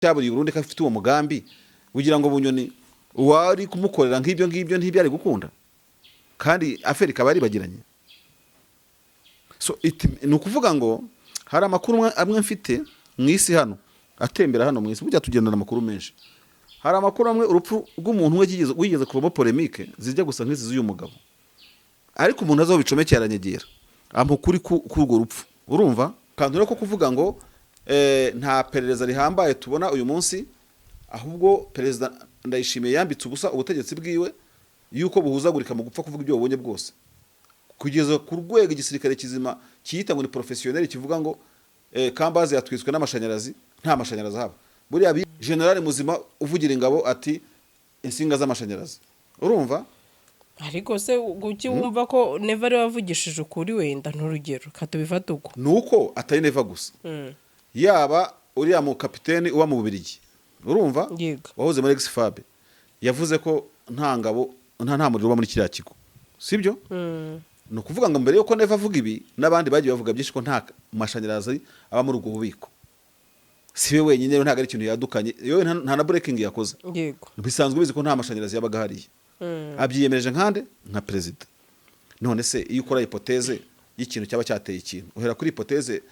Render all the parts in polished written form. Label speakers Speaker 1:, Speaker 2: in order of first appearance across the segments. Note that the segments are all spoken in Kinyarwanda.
Speaker 1: Cyaburiye Burundi ko afite uwo mugambi, kugira ngo Bunyoni uwari kumukorera nk'ibyo ngibyo ntibyari gukunda, kandi affaire ikaba yaribagiranye. So ni ukuvuga ngo hari amakuru amwe mfite mu isi hano, atembera hano mu isi. Burya tugendana amakuru menshi. Hari amakuru amwe, urupfu rw'umuntu umwe wigeze kuvamo polémique zijya gusa nk'izi z'uyu mugabo, ariko umuntu azi aho bicomekeye aranyegera ampa ukuri k'urwo rupfu. Urumva kantu rero ko kuvuga ngo nta perereza rihambaye tubona uyu munsi, ahubwo Perezida Ndayishimiye yambitse ubusa ubutegetsi bwiwe, yuko buhuzagurika mu gupfa kuvuga ibyo babonye bwose, kugeza ku rwego igisirikare kizima kiyita ngo ni professionnel kivuga ngo Kambazi yatwitswe n'amashanyarazi, nta mashanyarazi ahaba. Buriya general muzima uvugira ingabo ati insinga z'amashanyarazi, urumva?
Speaker 2: Ariko se kuki wumva ko Neva ariwe wavugishije ukuri? Wenda n'urugero katubifata uko.
Speaker 1: Ni uko atari Neva gusa, yaba uriya mu kapiteni uba mu Bubiligi, urumva, wahoze muri ex-FAB, yavuze ko nta ngabo, nta muriro uba muri kiriya kigo, sibyo? Ni ukuvuga ngo mbere yuko Neva avuga ibi, n'abandi bagiye bavuga byinshi ko nta mashanyarazi aba muri ubwo bubiko. Si we wenyine rero, ntabwo ari ikintu yadukanye yewe, nta na breaking yakoze. Bisanzwe bizi ko nta mashanyarazi yabaga hariya. Abyiyemereje nkande nka perezida. None se iyo ukora hypothèse y'ikintu cyaba cyateye ikintu, uhera kuri hypothèse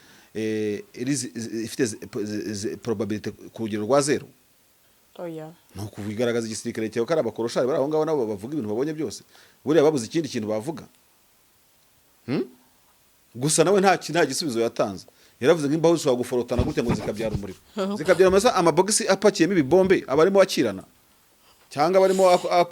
Speaker 1: ifite probabilité ku rugero rwa zero?
Speaker 2: Oya.
Speaker 1: Ni ukubigaragaza igisirikare cyawe ko ari abakoroshari bari aho ngaho, nabo bavuga ibintu babonye byose. Buriya babuze ikindi kintu bavuga? Gusa nawe nta gisubizo yatanze. Yaravuze ngo imbaho zishobora guforotana gutya ngo zikabyara umuriro, zikabyara amasa. Amabogisi apakiyemo ibibombe aba arimo akirana cyangwa barimo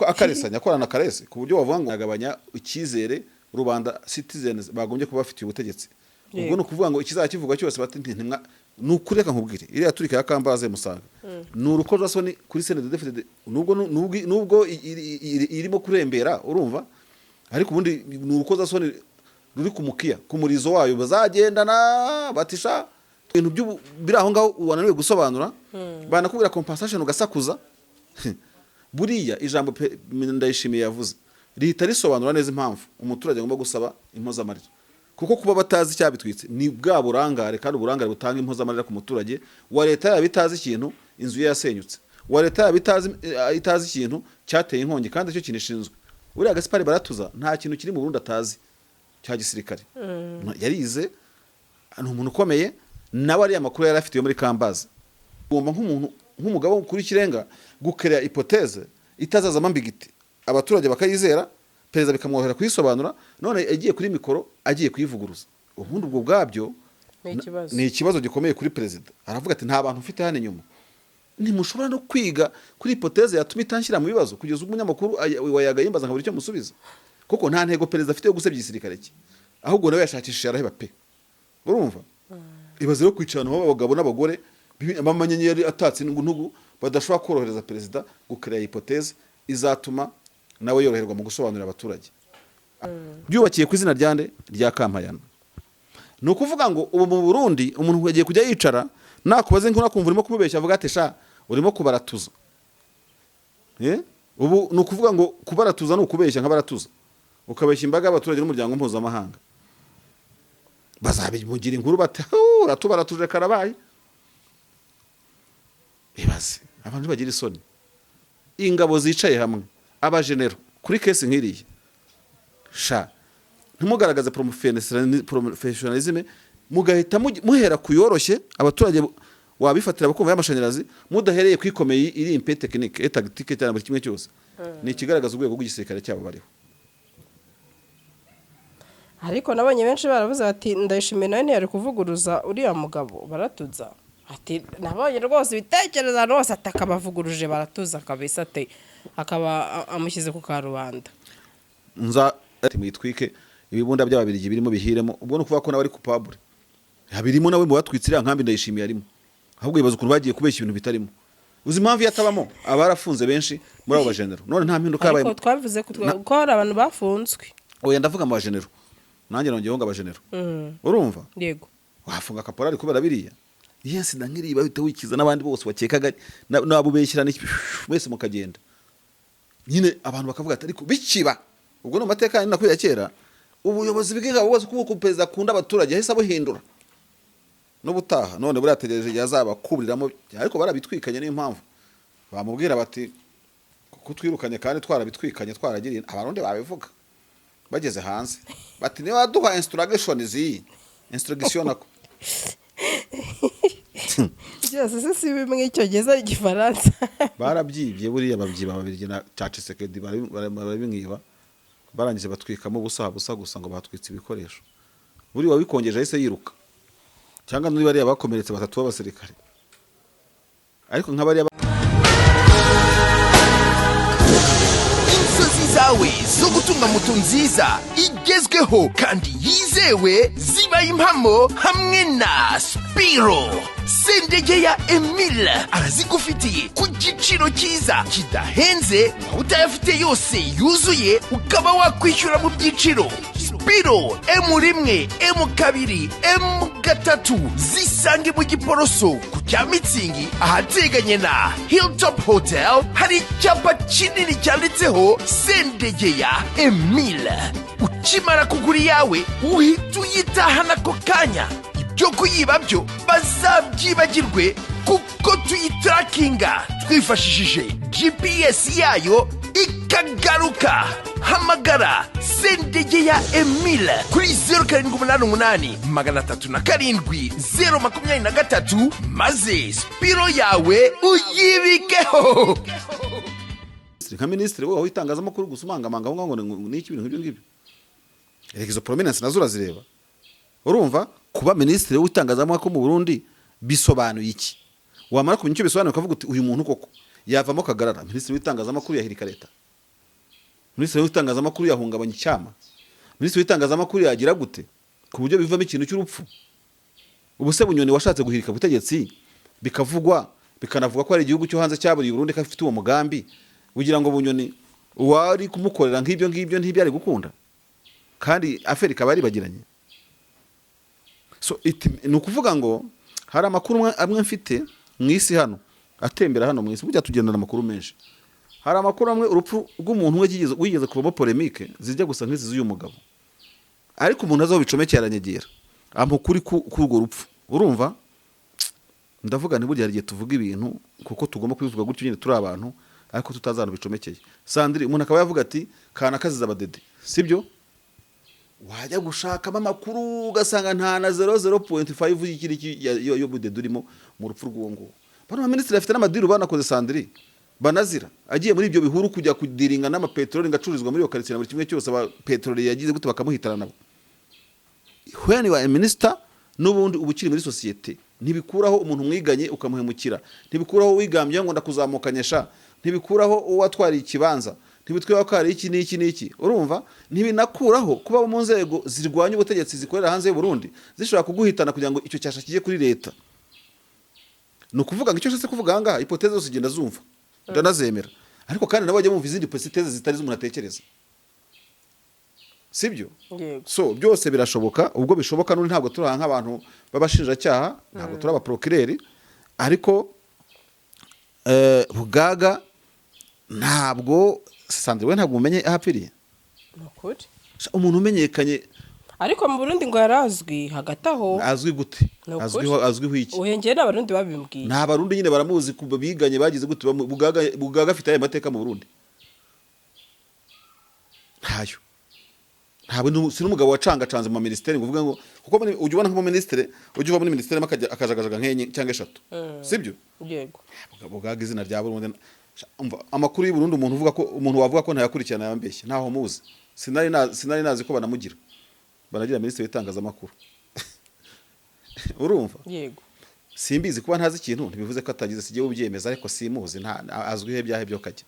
Speaker 1: akaresanya, akorana karese, ku buryo wavuga ngo agabanya icyizere rubanda, citizens, bagombye kuba bafitiye ubutegetsi. Ubwo ni ukuvuga ngo ikizajya kivugwa cyose bati ntimwa. Ni ukuri, reka nkubwire, iriya turika ya Kambaze Musaga ni urukozasoni kuri CNDD-FDD, nubwo irimo kurembera, urumva, ariko ubundi ni urukozasoni ruri ku mukiya, ku murizo wayo bazagendana batisha ibintu biri aho ngaho wananiwe gusobanura. Banakubwira compensation ugasakuza. Buriya ijambo Ndayishimiye yavuze rihita risobanura neza impamvu umuturage agomba gusaba impozamarira, kuko kuba batazi icyabitwitse ni bwa burangare, kandi uburangare butanga impozamarira ku muturage wa leta yaba itazi ikintu, inzu ye yasenyutse, wa leta yaba itazi ikintu cyateye inkongi kandi icyo kintu ishinzwe. Buriya Gaspari Baratuza nta kintu kiri mu Burundi atazi cya gisirikare. Yarize, ni umuntu ukomeye, nawe ariya makuru yari afite yo muri Kambazi. Ugomba nk'umuntu, nk'umugabo kuri ikirenga, gukereya hypothèse itazazamo ambiguïté, abaturage bakayizera, perezida bikamworohera kuyisobanura. None agiye kuri mikoro agiye kuyivuguruza, ubundi ubwo bwabyo
Speaker 2: Ni ikibazo.
Speaker 1: Ni ikibazo gikomeye kuri perezida. Aravuga ati nta bantu mfite hano inyuma, ntimushobora no kwiga kuri hypothèse yatuma itanshyira mu bibazo, kugeza ubwo umunyamakuru wayaga yimbaza nkabura icyo musubiza, kuko nta ntego perezida afite yo gusebya igisirikare cye, ahubwo nawe yashakishije araheba pe. Urumva, ibaze rero kwicarana abagabo n'abagore b'amanyenyeri atatse intugu badashobora korohereza perezida gukereya hypothèse izatuma nawe yoroherwa mu gusobanurira abaturage, byubakiye ku izina rya nde? Rya Kampayana. Ni ukuvuga ngo ubu mu Burundi umuntu yagiye kujya yicara, nakubaze nk'ura kumva urimo kumubeshya, avuga ati sha, urimo kubaratuza. Eh? Ubu ni ukuvuga ngo kubaratuza ni ukubeshya nka baratuza, ukabeshya imbaga y'abaturage n'umuryango mpuzamahanga, bazabimugira inkuru bati "Hu, uratubaratuje karabaye." Ibaze abantu bagira isoni, ingabo zicaye hamwe, abajenero, kuri case nk'iriya sha, ntimugaragaze professionalisme, mugahita muhera ku yoroshye abaturage wabifatira bakumva, y'amashanyarazi, mudahereye kwikomeye iri impe technique et tactique cyane, buri kimwe cyose. Ni ikigaragaza urwego rw'igisirikare cyabo bariho.
Speaker 2: Ariko nabonye benshi baravuze bati Ndayishimiye nawe ntiyari kuvuguruza uriya mugabo baratuza. Ati nabonye rwose ibitekerezo ahantu hose, ati akabavuguruje baratuza kabisa, ati akaba amushyize ku karubanda.
Speaker 1: Nza ati mwitwike ibibunda by'Ababirigi birimo bihiremo. Ubwo ni ukuvuga ko nawe ari coupable, habirimo nawe mu batwitse iriya nkambi. Ndayishimiye arimo, ahubwo yibaza ukuntu bagiye kubeshya ibintu bitarimo. Uzi impamvu iyo atabamo aba yarafunze benshi muri abo bajenero? None nta mpinduka yabaye.
Speaker 2: Ariko twavuze ko hari abantu bafunzwe.
Speaker 1: Oya, ndavuga mu bajenero, nanjye nongeyeho ngo abajenero, urumva?
Speaker 2: Yego.
Speaker 1: Wafunga kaporari kubera biriya? Yes, na nk'iriya bahita wikiza n'abandi bose wakekaga n'abo ubeshyira n'iki, mwese mukagenda nyine. Abantu bakavuga ati ariko bikiba ubwo ni mu mateka yanyu nakwiye kera, ubuyobozi bw'ingabo bwose, kuko perezida akunda abaturage, yahise abuhindura. N'ubutaha none buriya ategereje igihe azabakuburiramo, ariko barabitwikanye. Niyo mpamvu bamubwira bati: "Kuko twirukanye kandi twarabitwikanye, twaragiriye." Abarundi babivuga bageze hanze bati: "Niba waduha instruction ziyi instruction nako."
Speaker 2: Byose se si bimwe, Icyongereza, Igifaransa?
Speaker 1: Barabyibye buriya, babyiba Ababirigi na cya Tshisekedi, barabimwiba, barangije batwikamo ubusa busa gusa ngo batwitse ibikoresho. Buriya wabikongeje ahise yiruka, cyangwa muri bariya bakomeretse batatu b'abasirikare, ariko nka bariya.
Speaker 3: Inzozi zawe zo gutunga moto nziza igezweho kandi yizewe zibaye impamo hamwe na Spiro. Sendegeya Emile arazigufitiye ku giciro cyiza kidahenze, waba utayafite yose yuzuye ukaba wakwishyura mu byiciro. Spiro M1, M2, M3 zisange mu Giporoso ku cya Mitsingi, ahateganye na Hilltop Hotel. Hari icyapa kinini cyanditseho Sendegeya Emile. Ukimara kugura iyawe uhita uyitahana ako kanya. Ibyo kuyiba byo bazabyibagirwe, kuko tuyitarakinga twifashishije GPS yayo ikagaruka. Hamagara Sendegeya Emile kuri 0788 307 023, maze Spiro yawe uyibikeho.
Speaker 1: Nka minisitiri wowe w'itangazamakuru gusa umangamanga aho ngaho ngo ni iki, ibintu nk'ibyo ngibyo. Erega izo prominence nazo urazireba. Urumva, kuba minisitiri w'itangazamakuru mu Burundi bisobanuye iki? Wamara kumenya icyo bisobanuye ukavuga uti: "Uyu muntu koko yavamo kagarara." Minisitiri w'itangazamakuru yahirika leta, minisitiri w'itangazamakuru yahungabanya icyama, minisitiri w'itangazamakuru yagira gute ku buryo bivamo ikintu cy'urupfu? Ubu se Bunyoni washatse guhirika ubutegetsi, bikavugwa, bikanavuga ko hari igihugu cyo hanze cyaburiye Burundi ko afite uwo mugambi, ugira ngo Bunyoni uwari kumukorera nk'ibyo ngibyo ntibyari gukunda, kandi affaire ikaba yaribagiranye? So ni ukuvuga ngo hari amakuru amwe mfite mu isi hano, atembera hano mu isi. Burya tugendana amakuru menshi. Hari amakuru amwe, urupfu rw'umuntu umwe wigeze kuvamo polémique zijya gusa nk'izi z'uyu mugabo, ariko umuntu azi aho bicomekeye aranyegera ampa ukuri k'urwo rupfu. Urumva, ndavuga nti burya hari igihe tuvuga ibintu kuko tugomba kubivuga gutyo nyine, turi abantu, ariko tutazi ahantu bicomekeye. Sandri, umuntu akaba yavuga ati: "Kana kazize abadede," sibyo? Wajya gushakamo amakuru ugasanga nta na 00.5 y'ikiri yo budede urimo mu rupfu rw'uwo nguwo. Bano baminisitiri bafite n'amadiru banakoze, Sandri, banazira agiye muri ibyo bihuru kujya kudiringa n'amapeteroli ngo acururizwa muri iyo karitsiye na buri kimwe cyose. Abapeteroli yagize gute bakamuhitana nabo. When you are a minister, n'ubundi uba ukiri muri sosiyete. Ntibikuraho umuntu mwiganye ukamuhemukira, ntibikuraho wigambye ngo ndakuzamukanyesha, ntibikuraho uwo watwariye ikibanza, ntibitwiraho ko hari iki n'iki n'iki. Urumva, ntibinakuraho kuba mu nzego zirwanya ubutegetsi zikorera hanze y'u Burundi zishobora kuguhitana kugira ngo icyo cyasha kijye kuri leta. Ni ukuvuga ngo icyo nshatse kuvuga aha ngaha, hypothèse zose ugenda zumva, ndanazemera, ariko kandi nabo bajya bumva izindi hypothèse zitari z'umuntu atekereza, sibyo?
Speaker 2: Yego.
Speaker 1: So byose birashoboka. Ubwo bishoboka n'undi, ntabwo turi aha nk'abantu b'abashinjacyaha, ntabwo turi abaprokireri, ariko Bugaga ntabwo, Sandra, we ntabwo umenye aho apfiriye.
Speaker 2: Ni ukuri.
Speaker 1: Umuntu umenyekanye.
Speaker 2: Ariko mu Burundi ngo yarazwi hagati aho.
Speaker 1: Azwi gute?
Speaker 2: Ni ukuri.
Speaker 1: Azwiho iki?
Speaker 2: Uhengeye n'Abarundi babimbwiye.
Speaker 1: Ni Abarundi nyine baramuzi kuva biganye, bagize gute. Bugaga afite aya mateka mu Burundi? Ntayo. Ntabwo si n'umugabo wacangacanze mu minisiteri ngo uvuge ngo kuko ujya ubona nk'umuminisitiri ujya uva muri minisiteri akajagajaga nk'enye cyangwa eshatu, sibyo?
Speaker 2: Yego.
Speaker 1: Bugaga izina rya Burundi. Umva, amakuru y'u Burundi, umuntu uvuga ko, umuntu wavuga ko ntayakurikirana yambeshye. Ntaho muzi, sinari nazi ko banamugira, banagira minisitiri w'itangazamakuru. Urumva?
Speaker 2: Yego.
Speaker 1: Simbizi. Kuba ntazi ikintu ntibivuze ko atagize. Sijye ubyemeza, ariko simuzi, nta azwiho ibyaha byo kajya.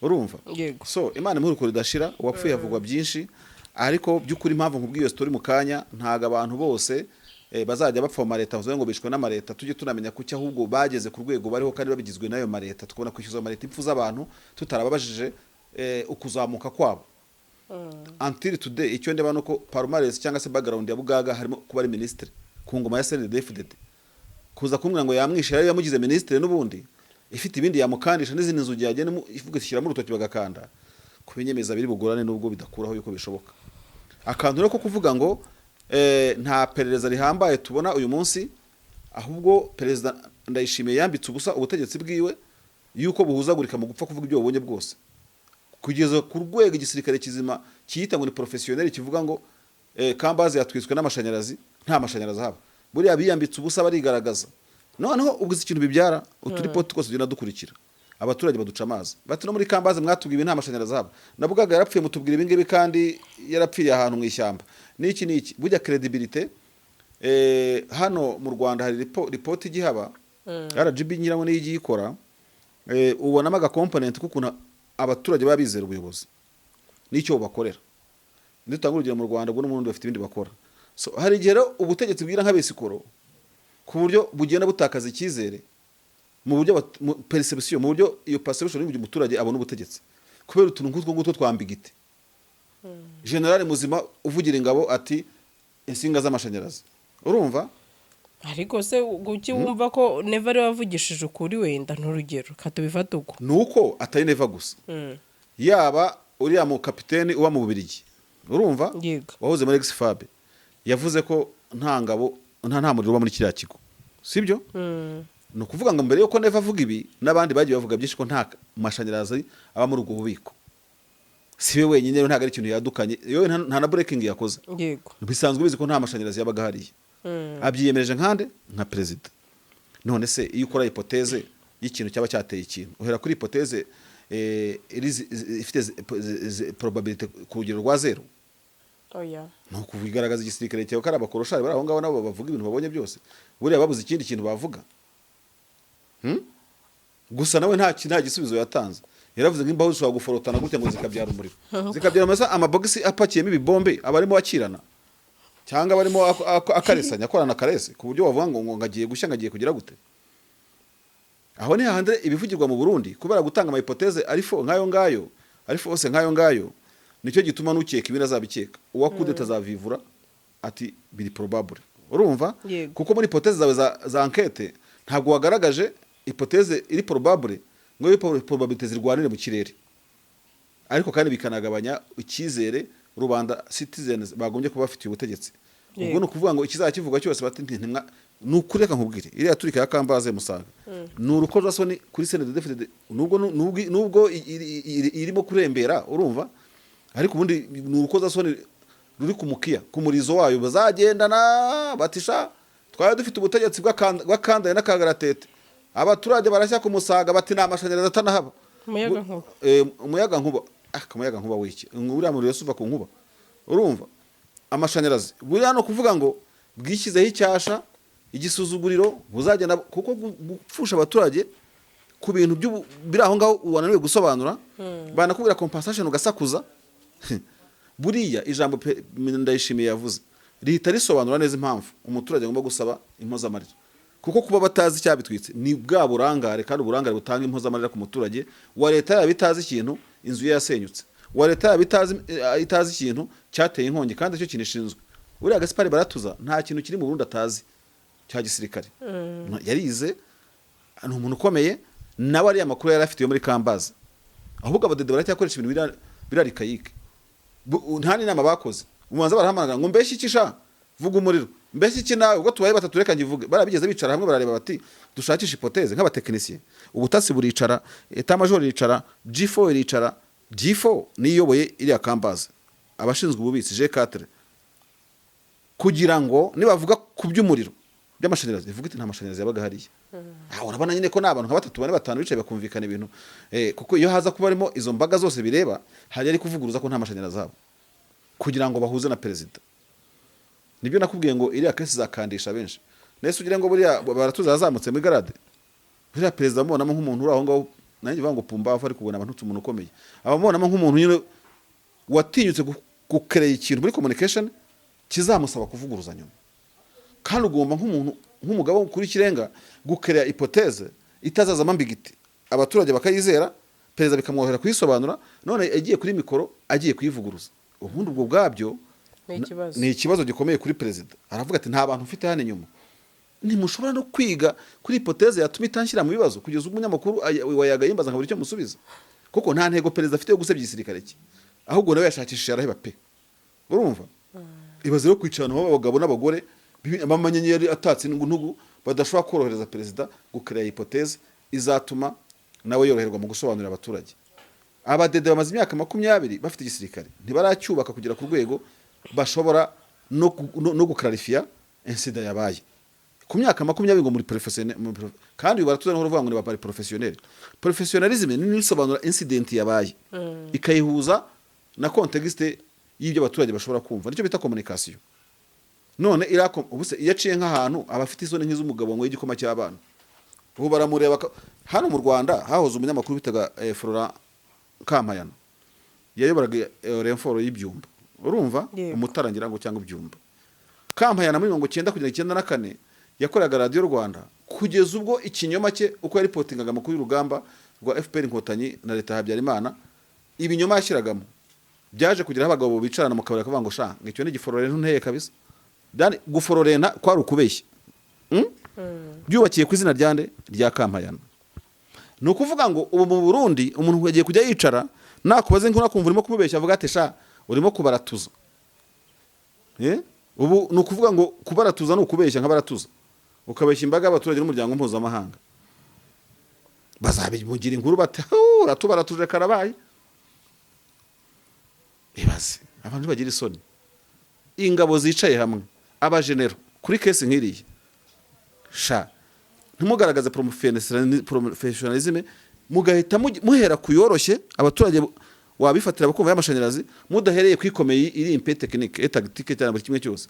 Speaker 1: Urumva?
Speaker 2: Yego.
Speaker 1: So Imana imuhe ridashira. Uwapfuye havugwa byinshi, ariko by'ukuri impamvu nkubwiye iyo story mu kanya, ntago abantu bose bazajya bapfa mu mareta bavuze ngo bishwe n'amareta. Tujye tunamenya kuki ahubwo bageze ku rwego bariho kandi babigizwe n'ayo mareta, tukabona kwishyuza amareta impfu z'abantu tutarababajije ukuzamuka kwabo. Until today, icyo ndeba nuko palmarès cyangwa se background ya Bugaga harimo kuba ari ministre ku ngoma ya CNDD-FDD. Kuza kumbwira ngo yamwishe, yari yamugize ministre n'ubundi ifite ibindi yamukandisha n'izindi nzugi yagenda ivuga ishyiramo urutoki bagakanda kubinyemeza biri bugorane, nubwo bidakuraho yuko bishoboka. Akantu rero ko kuvuga ngo nta perereza rihambaye tubona uyu munsi. Ahubwo Perezida Ndayishimiye yambitse ubusa ubutegetsi bwiwe, yuko buhuzagurika mu gupfa kuvuga ibyo bubonye bwose, kugeza ku rwego igisirikare kizima cyiyita ngo ni professionnel kivuga ngo Kambazi yatwitswe n'amashanyarazi, nta mashanyarazi ahaba. Buriya biyambitse ubusa, barigaragaza. Noneho ubwo izi kintu bibyara uturipoti twose tugenda dukurikira, abaturage baduca amazi, bati: "No muri Kambazi mwatubwiye ibi, nta mashanyarazi ahaba, nabwaga yarapfuye, mutubwira ibi ngibi kandi yarapfiriye ahantu mu ishyamba." N'iki n'iki, burya crédibilité. Hano mu Rwanda hari ripoti igihaba RGB nyirango niyo igiye ikora, ubonamo agacomponent k'ukuntu abaturage baba bizera ubuyobozi n'icyo bubakorera. Nidutanga urugero mu Rwanda, ubwo n'ubundi bafite ibindi bakora. So hari igihe rero ubutegetsi bwira nk'abesikoro, ku buryo bugenda butakaza icyizere mu buryo mu perception, mu buryo iyo perception y'uburyo umuturage abona ubutegetsi, kubera utuntu nk'utwo ngutwo twa ambiguïté. General muzima uvugira ingabo ati insinga z'amashanyarazi, urumva?
Speaker 2: Ariko se kuki wumva ko Neva ariwe wavugishije ukuri? Wenda n'urugero katubifate uko.
Speaker 1: Ni uko atari Neva gusa, yaba uriya mu kapiteni uba mu Bubiligi, urumva, wahoze muri ex-FAB, yavuze ko nta ngabo, nta muriro uba muri kiriya kigo, sibyo? Ni ukuvuga ngo mbere yuko Neva avuga ibi, n'abandi bagiye bavuga byinshi ko nta mashanyarazi aba muri ubwo bubiko. Si we wenyine rero, ntabwo ari ikintu yadukanye yewe, nta na breaking yakoze. Bisanzwe bizi ko nta mashanyarazi yabaga hariya. Abyiyemereje nkande nka perezida. None se iyo ukora hypothèse y'ikintu cyaba cyateye ikintu, uhera kuri hypothèse ifite probabilité ku rugero rwa zero?
Speaker 2: Oya.
Speaker 1: Ni ukubigaragaza igisirikare cyawe ko ari abakoroshari bari aho ngaho, nabo bavuga ibintu babonye byose. Buriya babuze ikindi kintu bavuga. Gusa nawe nta gisubizo yatanze. Yaravuze ngo imbaho zishobora guforotana gutya ngo zikabyara umuriro, zikabyara amasa amabogisi apakiyemo ibibombe, abarimo akirana cyangwa barimo akaresanya, akorana karese, ku buryo wavuga ngo ngagiye gushya, ngagiye kugira gute. Aho ni hahandi ibivugirwa mu Burundi kubera gutanga amahypothèse ari faux nk'ayo ngayo, ari fausse nk'ayo ngayo. Nicyo gituma n'ukeka ibindi azabikeka, uwa kudeta azavivura ati biri probable, urumva?
Speaker 2: Yego.
Speaker 1: Kuko muri hypothèse zawe za enquête ntabwo wagaragaje hypothèse iri probable ngo iyo probabilité zirwanire mu kirere. Ariko kandi bikanagabanya icyizere rubanda, citizens, bagombye kuba bafitiye ubutegetsi. Ubwo ni ukuvuga ngo ikizajya kivugwa cyose bati ntimwa. Ni ukuri, reka nkubwire, iriya turika ya Kambaze Musaga ni urukozasoni kuri CNDD-FDD, nubwo irimo kurembera, urumva, ariko ubundi ni urukozasoni ruri ku mukiya, ku murizo wayo bazagendana, batisha twari dufite ubutegetsi bw'akandaye n'akagaratete, abaturage barashya ku Musaga bati ni amashanyarazi atanahaba.
Speaker 2: Umuyaga nkuba.
Speaker 1: Umuyaga nkuba, ah, umuyaga nkuba wiki? Uriya muriro uva ku nkuba, urumva? Amashanyarazi buriya no kuvuga ngo bwishyizeho icyasha, igisuzuguriro buzagenda, kuko gupfusha abaturage ku bintu biri aho ngaho wananiwe gusobanura, banakubwira compensation ugasakuza. Buriya ijambo Ndayishimiye yavuze rihita risobanura neza impamvu umuturage agomba gusaba impozamarira, kuko kuba batazi icyabitwitse ni bwa burangare, kandi uburangare butanga impozamarira ku muturage wa leta yaba itazi ikintu, inzu ye yasenyutse, wa leta yaba itazi ikintu cyateye inkongi kandi icyo kintu ishinzwe. Buriya Gaspari Baratuza nta kintu kiri mu Burundi atazi cya gisirikare. Yarize, ni umuntu ukomeye, nawe ariya makuru yari afite yo muri Kambazi. Ahubwo abadede baracyakoresha ibintu birarikayike. Nta n'inama bakoze. Ubanza barahamagara ngo mbeshye iki sha, vuga umuriro, mbeshye iki nawe, ubwo tubaye batatu reka ngivuge. Barabigeze bicara hamwe, barareba bati dushakishe hypothèse nk'abatekinisiye. Ubutasi buricara, état major iricara, G4 iricara. G4 niyo iyoboye iriya Kambazi, abashinzwe ububitsi G4, kugira ngo nibavuga ku by'umuriro by'amashanyarazi ivuga iti nta mashanyarazi yabaga hariya. Ah, urabona nyine ko ni abantu nka batatu, bane, batanu bicaye bakumvikana ibintu, kuko iyo haza kuba harimo izo mbaga zose bireba, hari ari kuvuguruza ko nta mashanyarazi aba kugira ngo bahuze na perezida. Nibyo nakubwiye ngo iriya case izakandisha benshi. Nese ugira ngo buriya Baratuza yazamutse muri grade? Buriya perezida amubonamo nk'umuntu uri aho ngaho, nanjye bavuga ngo pumbavu, ariko ubona abantu umuntu ukomeye, abamubonamo nk'umuntu nyine watinyutse gukereye ikintu muri communication kizamusaba kuvuguruza nyuma. Kandi ugomba nk'umuntu, nk'umugabo kuri ikirenga, gukereya hypothèse itazazamo ambiguïté, abaturage bakayizera, perezida bikamworohera kuyisobanura. None agiye kuri mikoro agiye kuyivuguruza, ubundi ubwo bwabyo
Speaker 2: Ni ikibazo.
Speaker 1: Ni ikibazo gikomeye kuri perezida. Aravuga ati nta bantu mfite hano inyuma, ntimushobora no kwiga kuri hypothèse yatuma itanshyira mu bibazo, kugeza ubwo umunyamakuru wayaga yimbaza nkabura icyo musubiza. Kuko nta ntego perezida afite yo gusebya igisirikare cye, ahubwo nawe yashakishije araheba pe. Urumva, ibaze rero kwicarana abagabo n'abagore b'amanyenyeri atatse intugu. badashobora korohereza perezida gucréa hypothèse izatuma nawe yoroherwa mu gusobanurira abaturage. Abadede bamaze imyaka 20 bafite igisirikare, ntibaracyubaka kugera ku rwego bashobora no guclarifia incident yabaye ku myaka 20 ngo muri professionnel. Kandi uyu baratuza no kuvuga ngo ni bari professionnel. Professionnalisme ni nisobanura incident yabaye, ikayihuza na contexte y'ibyo abaturage bashobora kumva, nicyo bita communication. None irako ubuse iyo aciye nk'ahantu aba afite isoni nk'iz'umugabo ngo igikoma cy'abana. Ubu baramureba hano mu Rwanda hahoze umunyamakuru bitaga Flora Kampayana, yayoboraga renfort y'ibyumba, urumva?
Speaker 2: Yego.
Speaker 1: Umutara ngira ngo cyangwa ibyumba. Kampayana muri 90 kugera 94 yakoraga Radiyo Rwanda, kugeza ubwo ikinyoma cye, uko yareportingaga amakuru y'urugamba rwa FPR Inkotanyi na leta ya Habyarimana, ibinyoma yashyiragamo byaje kugira aho abagabo bicarana mu kabari bakavuga ngo: "Sha, ngo icyo ni igifororenta nteye kabisa." Yani gufororenta kwari ukubeshya. Byubakiye ku izina rya nde? Rya Kampayana. Ni ukuvuga ngo ubu mu Burundi umuntu yagiye kujya yicara, nakubaze nk'ura kumva urimo kumubeshya, avuga ati: "Sha, urimo kubaratuza." Ubu ni ukuvuga ngo kubaratuza ni ukubeshya nka baratuza, ukabeshya imbaga y'abaturage n'umuryango mpuzamahanga, bazabimugira inkuru bati: "Huu, uratubaratuje karabaye." Ibaze abantu bagira isoni, ingabo zicaye hamwe, abajenero, kuri case nk'iriya. Sha, ntimugaragaze professionalisme, mugahita muhera ku yoroshye abaturage wabifatira bakumva, y'amashanyarazi, mudahereye ku ikomeye iri impe technique et tactique cyane, buri kimwe cyose.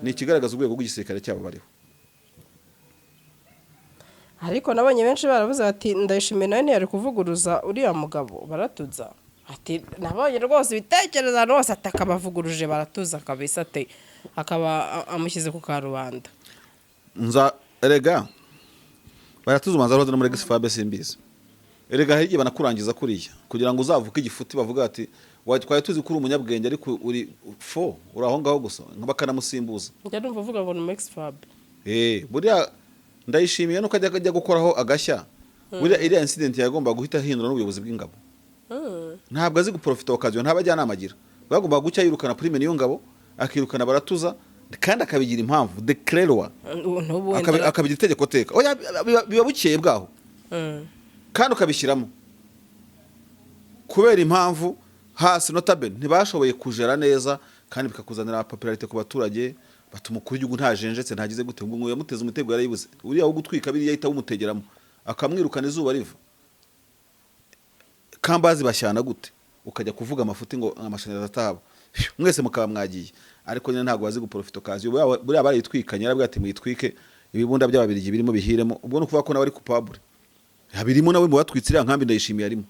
Speaker 1: Ni ikigaragaza urwego rw'igisirikare cyabo bariho.
Speaker 2: Ariko nabonye benshi baravuze bati: "Ndayishimiye nawe ntiyari kuvuguruza uriya mugabo baratuza." Ati: "Nabonye rwose ibitekerezo ahantu hose." Ati: "Akabavuguruje baratuza kabisa." Ati: "Akaba amushyize ku karubanda."
Speaker 1: Nza erega baratuza, umanza no muri ex-FAB, simbizi. Erega hari igihe banakurangiza kuriya kugira ngo uzavuke igifuti, bavuga ati: "Twari tuzi ko uri umunyabwenge, ariko uri fo, uri aho ngaho gusa," bakanamusimbuza.
Speaker 2: Njya numva uvuga ngo ni umu ex-FAB.
Speaker 1: Buriya Ndayishimiye nuko ajya gukoraho agashya. Buriya iriya incident yagomba guhita ahindura n'ubuyobozi bw'ingabo. Ntabwo azi guprofita occasion, nta bajyanama agira. Bagomba gucya yirukana Prime Niyongabo, akirukana Baratuza, kandi akabigira impamvu declare,
Speaker 2: n'ubu wenda
Speaker 1: akabigira itegeko teka. Oya, biba bukeye bwaho, kandi ukabishyiramo kubera impamvu hasi. Notabene ntibashoboye kujera neza, kandi bikakuzanira popularité ku baturage, batuma umukuru w'igihugu ntajenjetse, ntagize gute ngo yamuteze umutego yarayibuze. Uriya wo gutwika biriya ahita awumutegeramo, akamwirukana izuba riva. Kambazi bashyana gute, ukajya kuvuga amafuti ngo amashanyarazi atahaba, mwese mukaba mwagiye? Ariko nyine ntabwo bazi guprofita occasion. Buriya barayitwikanye, yarabwira ati: "Muyitwike, ibibunda by'Ababirigi birimo bihiremo." Ubwo ni ukuvuga ko nawe ari coupable, birimo nawe mu batwitse iriya nkambi. Ndayishimiye arimo,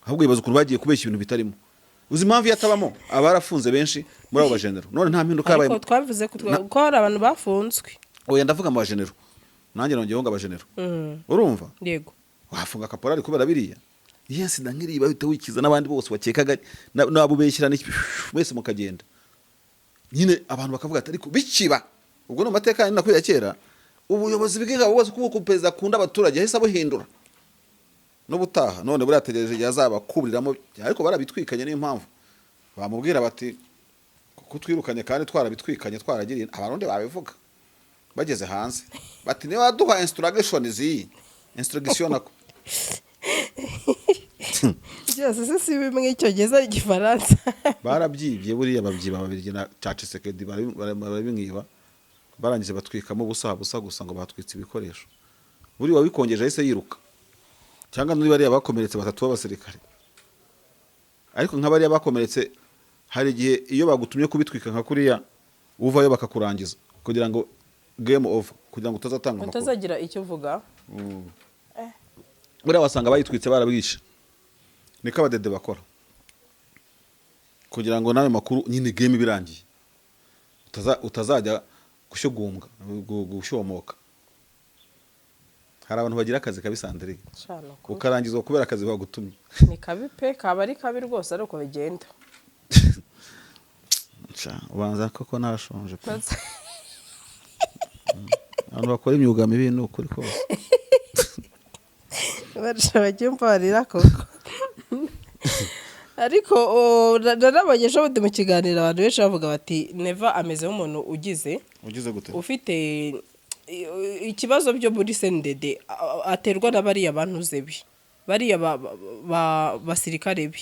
Speaker 1: ahubwo yibaza ukuntu bagiye kubeshya ibintu bitarimo. Uzi impamvu iyo atabamo aba yarafunze benshi muri abo bajenero? None nta mpinduka
Speaker 2: Ariko
Speaker 1: yabaye.
Speaker 2: twavuze ko hari abantu bafunzwe.
Speaker 1: Oya, ndavuga mu bajenero, nanjye nongeyeho ngo abajenero. Urumva?
Speaker 2: Yego.
Speaker 1: Wafunga kaporari kubera biriya? Iyo sida nk'iriya bahita wikiza n'abandi bose wakekaga n'abo ubeshyira n'iki, mwese mukagenda nyine. Abantu bakavuga ati: "Ariko bikiba ubwo ni mu mateka yanyu nakuriya kera." Ubuyobozi bw'ingabo bwose, kuko perezida akunda abaturage, yahise abuhindura n'ubutaha. None buriya ategereje igihe azabakuburiramo, ariko barabitwikanye. Niyo mpamvu bamubwira bati: "Kuko twirukanye kandi twarabitwikanye, twaragiriye." Abarundi babivuga bageze hanze bati: "Niba waduha instruction ziyi instruction nako."
Speaker 2: Byose se si bimwe, Icyongereza, Igifaransa?
Speaker 1: Barabyibye buriya, babyiba Ababirigi na cya Tshisekedi, barabimwiba, barangije batwikamo ubusa busa gusa ngo batwitse ibikoresho. Buriya wabikongeje ahise yiruka, cyangwa muri bariya bakomeretse batatu b'abasirikare. Ariko nka bariya bakomeretse, hari igihe iyo bagutumye kubitwika nka kuriya uvayo bakakurangiza kugira ngo game over, kugira ngo utazatanga amakuru.
Speaker 2: Utazagira icyo uvuga.
Speaker 1: Buriya wasanga bayitwitse barabwishe, niko abadede bakora, kugira ngo n'ayo makuru nyine game birangiye utazajya gushyugumbwa, gushomoka. Hari abantu bagira akazi kabi, Sandrine.
Speaker 2: Shana ukuri.
Speaker 1: Ukarangizwa kubera akazi bagutumye.
Speaker 2: Ni kabi pe, kaba ari kabi rwose, ari uko bigenda.
Speaker 1: Nca, ubanza koko nashonje pe. Abantu bakora imyuga mibi ni ukuri kose.
Speaker 2: Barusha bacyumva barira koko. Ariko narabonye ejo bundi mu kiganiro abantu benshi bavuga bati: "Neva ameze nk'umuntu ugize
Speaker 1: Ugize gute?
Speaker 2: Ufite ikibazo byo muri CNDD aterwa na bariya bantuze bi, bariya basirikare bi,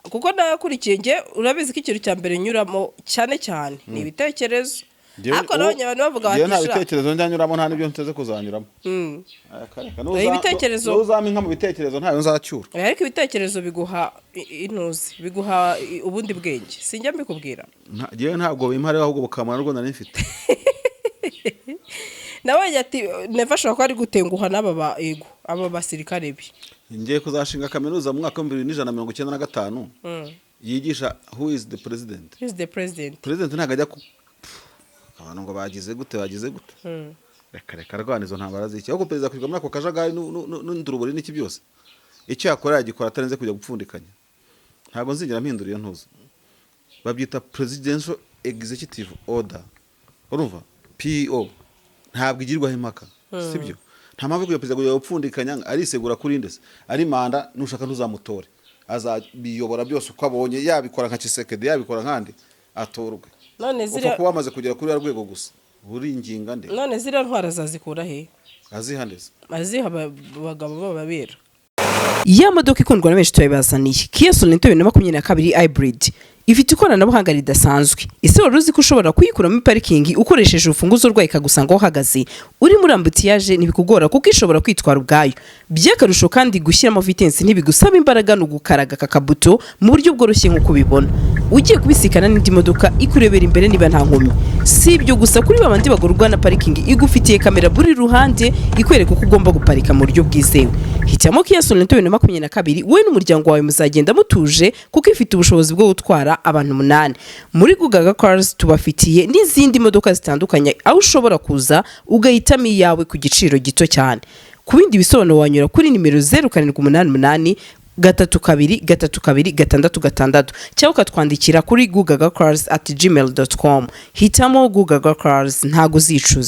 Speaker 2: kuko nakurikiye njye, urabizi ko ikintu cya mbere nyuramo cyane cyane ni ibitekerezo. Ariko nabonye abantu bavuga
Speaker 1: Njyewe nta
Speaker 2: bati sha
Speaker 1: bitekerezo njya nyuramo, nta n'ibyo nteze kuzanyuramo. Aka reka, nuzampa inka mu bitekerezo, ntayo nzacyura.
Speaker 2: Ariko ibitekerezo biguha intuzi, biguha ubundi bwenge, sinjya mbikubwira?
Speaker 1: Njyewe ntabwo bimpa, ahubwo bukamara urwo nari mfite.
Speaker 2: Nabonye ati Neva ashobora kuba ari gutenguha n'aba ba ego, aba basirikare bi.
Speaker 1: Ngiye kuzashinga kaminuza mu mwaka w'2195 yigisha "Who is the president?"
Speaker 2: Who is the president?
Speaker 1: President ntabwo ajya ku abantu ngo bagize gute, bagize gute. Reka reka, arwana izo ntambara z'iki? Ahubwo perezida kwiga muri ako kajagari n'induruburi n'iki byose, icyo yakora yagikora atarenze kujya gupfundikanya. Ntabwo nzigera mpindura iyo ntuzo, babyita presidential executive order, urumva, PO ntabwo igirwaho impaka, sibyo? Nta mpamvu yo kujya perezida kujya gupfundikanya arisegura kuri nde se? Ari manda, nushaka ntuzamutore, azabiyobora byose uko abonye, yabikora nka Tshisekedi, yabikora nkandi, atorwe.
Speaker 2: None
Speaker 1: Upfa
Speaker 2: ziriya
Speaker 1: kuba wamaze kugera kuri ruriya rwego gusa, uringinga nde?
Speaker 2: None ziriya ntwara azazikura he?
Speaker 1: Aziha ndetse.
Speaker 2: Aziha abagabo b'ababera. Ya modoka ikundwa na benshi turabibazaniye, Kia Sorento 2022 hybrid, ifite ikoranabuhanga ridasanzwe. Ese wari uzi ko ushobora kuyikuramo parikingi ukoresheje urufunguzo rwayo, ikagusanga aho uhagaze uri muri embouteillage? Ntibikugora kuko ishobora kwitwara ubwayo. By'akarusho kandi, gushyiramo vitesse ntibigusaba imbaraga, ni ugukaraga aka kabuto mu buryo bworoshye nk'uko ubibona. Ugiye kubisikana n'indi modoka, ikurebera imbere niba nta nkomyi. Si ibyo gusa, kuri babandi bagorwa na parikingi, igufitiye kamera buri ruhande ikwereka uko ugomba guparika mu buryo bwizewe. Hitamo Kia Sorento 2022, wowe n'umuryango wawe muzagenda mutuje kuko ifite ubushobozi bwo gutwara abantu umunani. Muri Gugaga Cars tubafitiye n'izindi modoka zitandukanye, aho ushobora kuza ugahitamo iyawe ku giciro gito cyane. Ku bindi bisobanuro wanyura kuri nimero 0788323266 cyangwa ukatwandikira kuri gugagacars@gmail.com. Hitamo Gugaga Cars, ntago uzicuza.